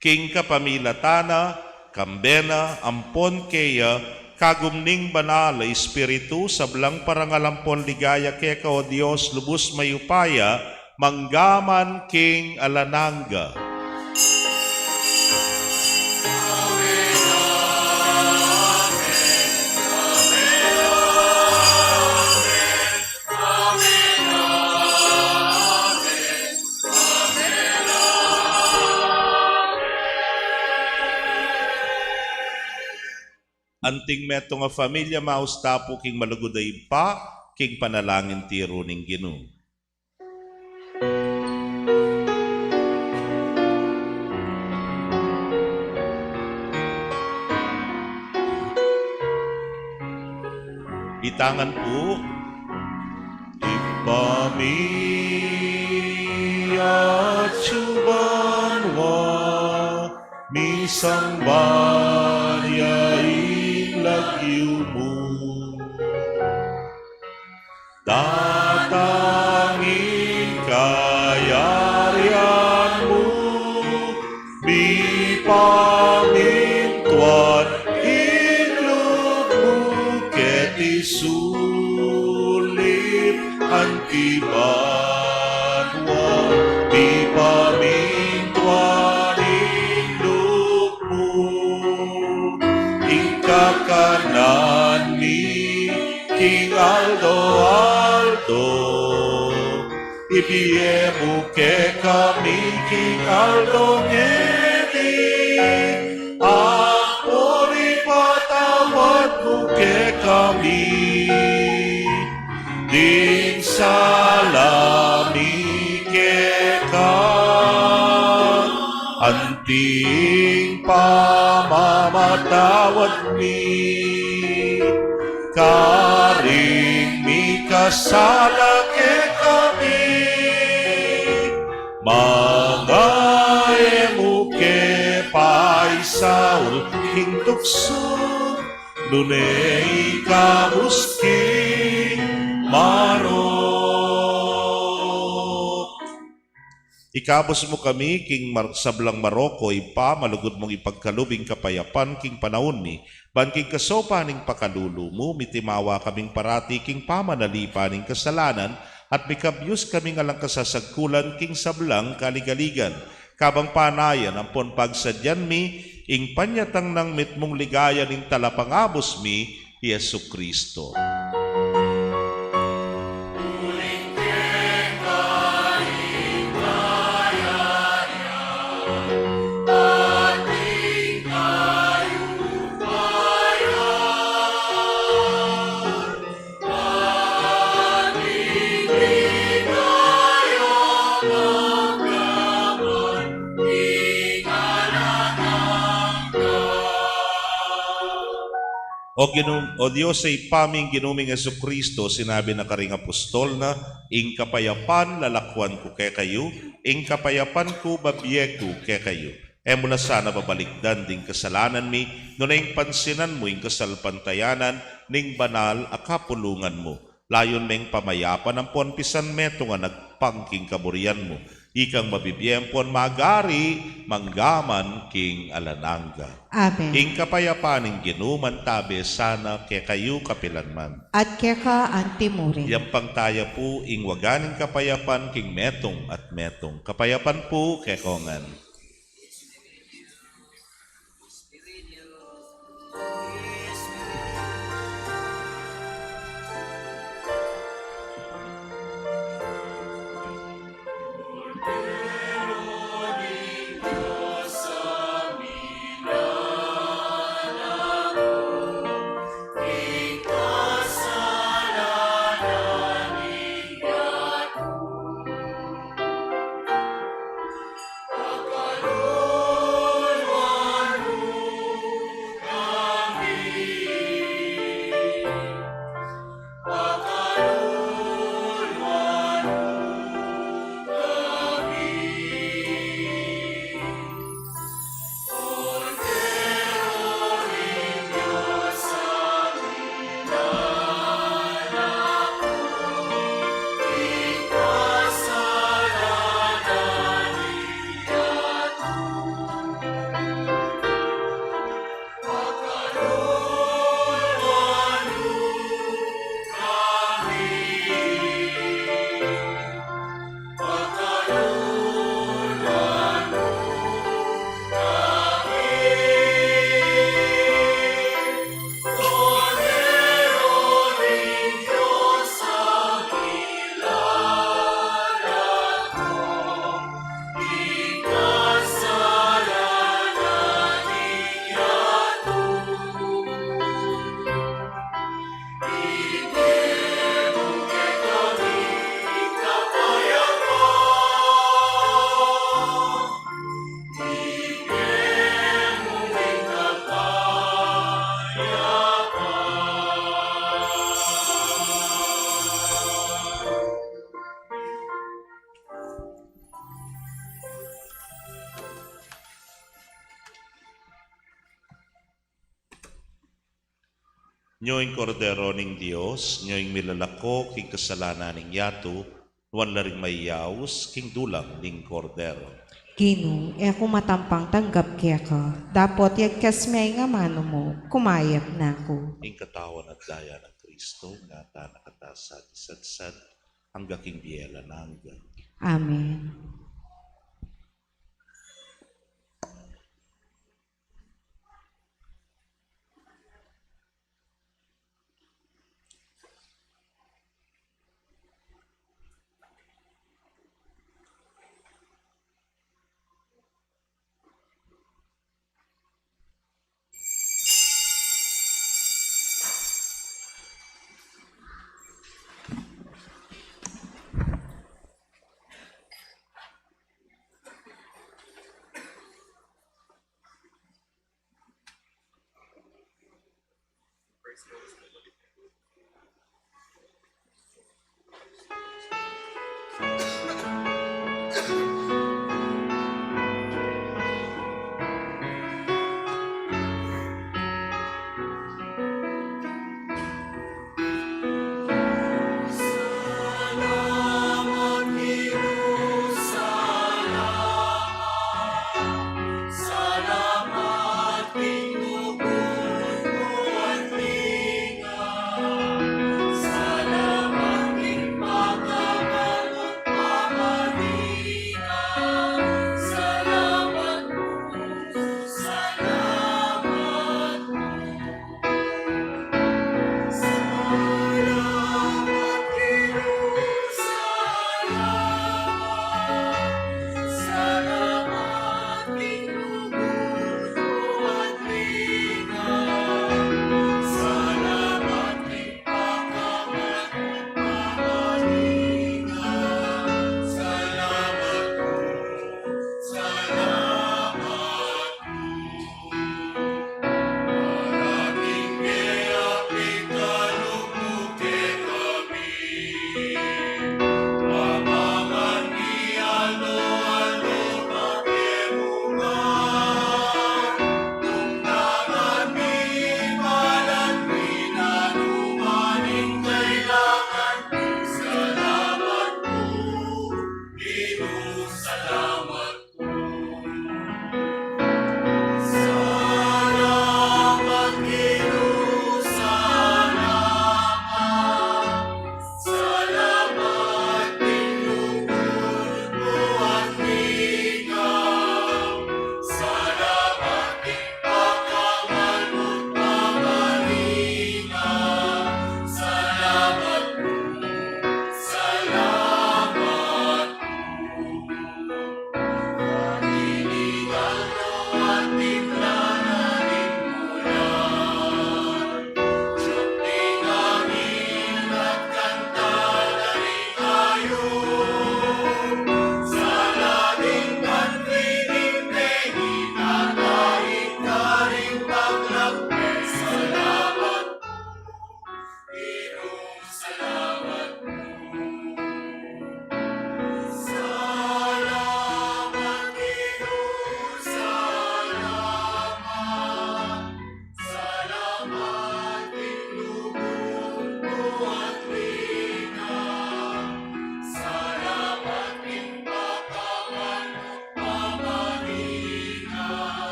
King kapamilatan na, kambe na, ampon keya, kagum ning Banal a Espiritu, sablang parangal ampon ligaya keka, o Dios, lubus mayupaya, mangga man king alang angga. Anting metung a familia, maus ta pu king malugud a Ibpa, king panalangin tiru ning Ginu. Itangan pu. Ibpa mi, atsu ka banua, misamban ya ing lagyu mu. Datang ing kayarian mu, mipamintuan ing lub mu keti sulip anti banua, mipamintuan ing lub mu. Ing kakanan mi king aldo-aldo, ibie mu kekami king aldo ngeni, ampon ipatawad mu kekami ding sala mi keka, anti ing pamamatawad mi karing mikasala kekami. Manga e mu ke paisaul king tuksu, nune ikabus king marok. Ikabus mu kami king mar-, sablang marok, o Ibpa, malugud mung ipagkalub ing kapayapan king panaun mi, ban king kasaupan ning pakalulu mu, mitimawa kaming parati king pamanalipan ning kasalanan, at mikabyus kaming alang kasasagkulan king sablang kaligaligan. Kabang panayan ampon pagsadyan mi ing panyatang nang mitmung ligaya ning Talapangabus mi, i Jesucristo. O Ginu-, o Dios a Ibpa ming Ginu ming Jesucristo, sinabi na karing apostol na, "Ing kapayapan lalakwan ku kekayu, ing kapayapan ku babie ku kekayu." E mu la sana babalikdan ding kasalanan mi, nune ing pansinan mu ing kasalpantayanan ning banal a kapulungan mu. Layun meng pamayapan ampon pisan metung a nagpang king kaburian mu. Ikang mabibie ampon magari mangga man king alang angga. Amen. Ing kapayapan ning Ginu mantabe sana kekayu kapilan man. At keka anti mu rin. Yampang taya pu ing waga ning kapayapan king metung at metung. Kapayapan pu kekongan. Nyo ing Kordero ning Dios, nyo ing milalako king kasalanan ning yatu, nuan la ring mayaus king dulang ning Kordero. Ginu, e ku matampang tanggap keka, dapot yagkas me ing amanu mu, kumayap na ku. Ing katawan at daya nang Kristo, ingatan na kata sa isatsat, angga king bie alang angga. Amen.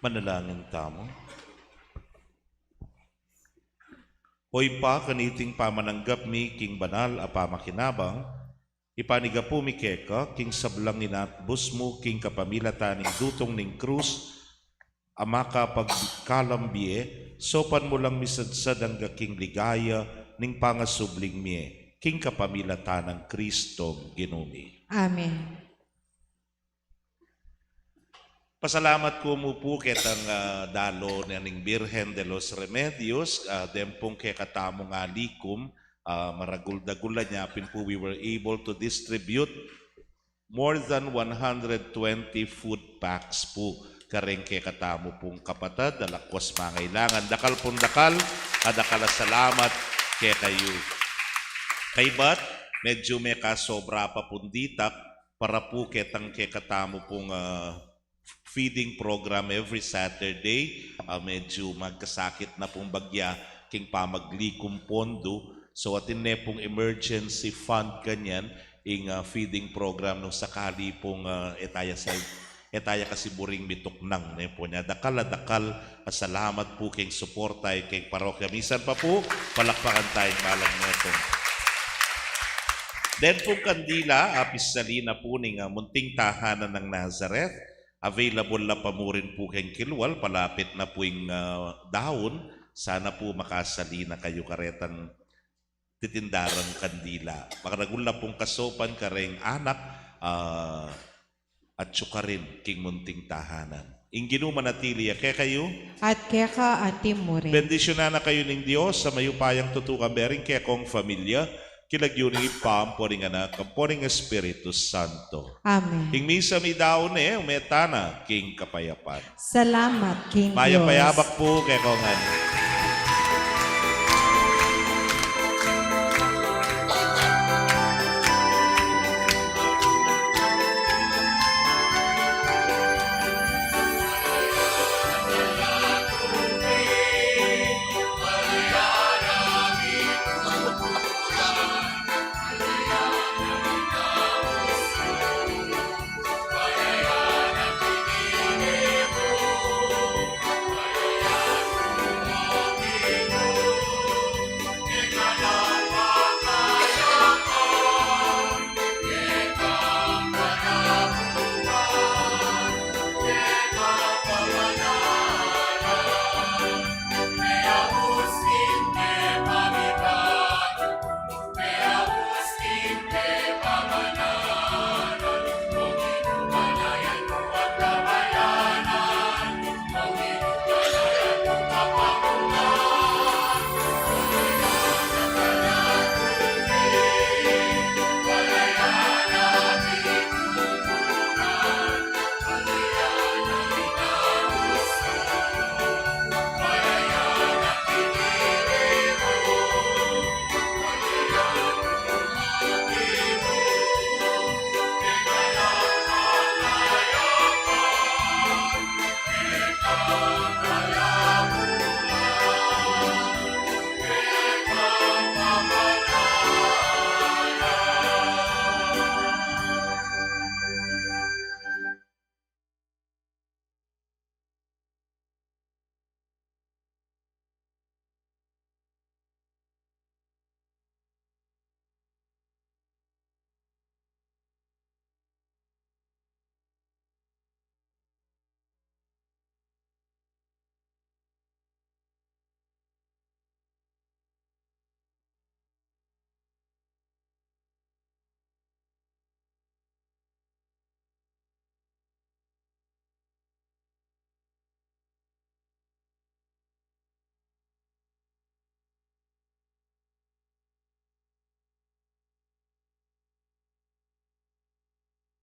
Manalangin tamu. O Ibpa, kaniting pamananggap mi king banal a pamakinabang, ipanigapu mi keka king sablang inatbus mu king kapamilatan ning dutung ning krus a makapagkalam bie, saupan mu lang misadsad angga king ligaya ning pangasubling mie, king kapamilatan nang Kristong Ginu mi. Amen. Pasalamat ku mu pu ketang, ah, dalu na ning Birhen de los Remedios, ah, den pung kekatamung alikum, ah, maragul-dagul la nya pin pu, we were able to distribute more than one hundred twenty food packs pu kareng kekatamu pung kapatad a lakwas mangailangan. Dakal pung dakal, a dakal a salamat kekayu. Kaybat, medyu mekasobra pa pung ditak, para pu ketang kekatamu pung, ah, feeding program every Saturday. Ah, medyu magkasakit na pung bagya king pamaglikum pondu. So, atin ne pung emergency fund kanyan, ing, ah, feeding program nung sakali pung, ah, e taya sa, e taya kasi buring mituknang, ne pu nya. Dakal a dakal a salamat pu king suporta king parokya. Misan pa pu, palakpakan taya ing balang metung. Den pung kandila, ah, pisalin na pu ning, ah, munting tahanan nang Nazareth. Available la pa murin pu keng kilwal, palapit na pu ing, ah, daun. Sana pu makasali na kayu karetang titindarang kandila. Makaragul la pung kasaupan kareng anak, ah, at sukarin king munting tahanan. Ing Ginu manatili ya kekayu. At keka atin mu rin. Bendisyunan na kayu ning Dios a mayupayang tutukan, bering kekong familia, king lagyu ning Ibpa, ampo ning Anak, ampo ning Espiritu Santo. Amen. Ing misa midaun ne, ume tana king kapayapan. Salamat king Dios. Mayap a yabak pu kekongan.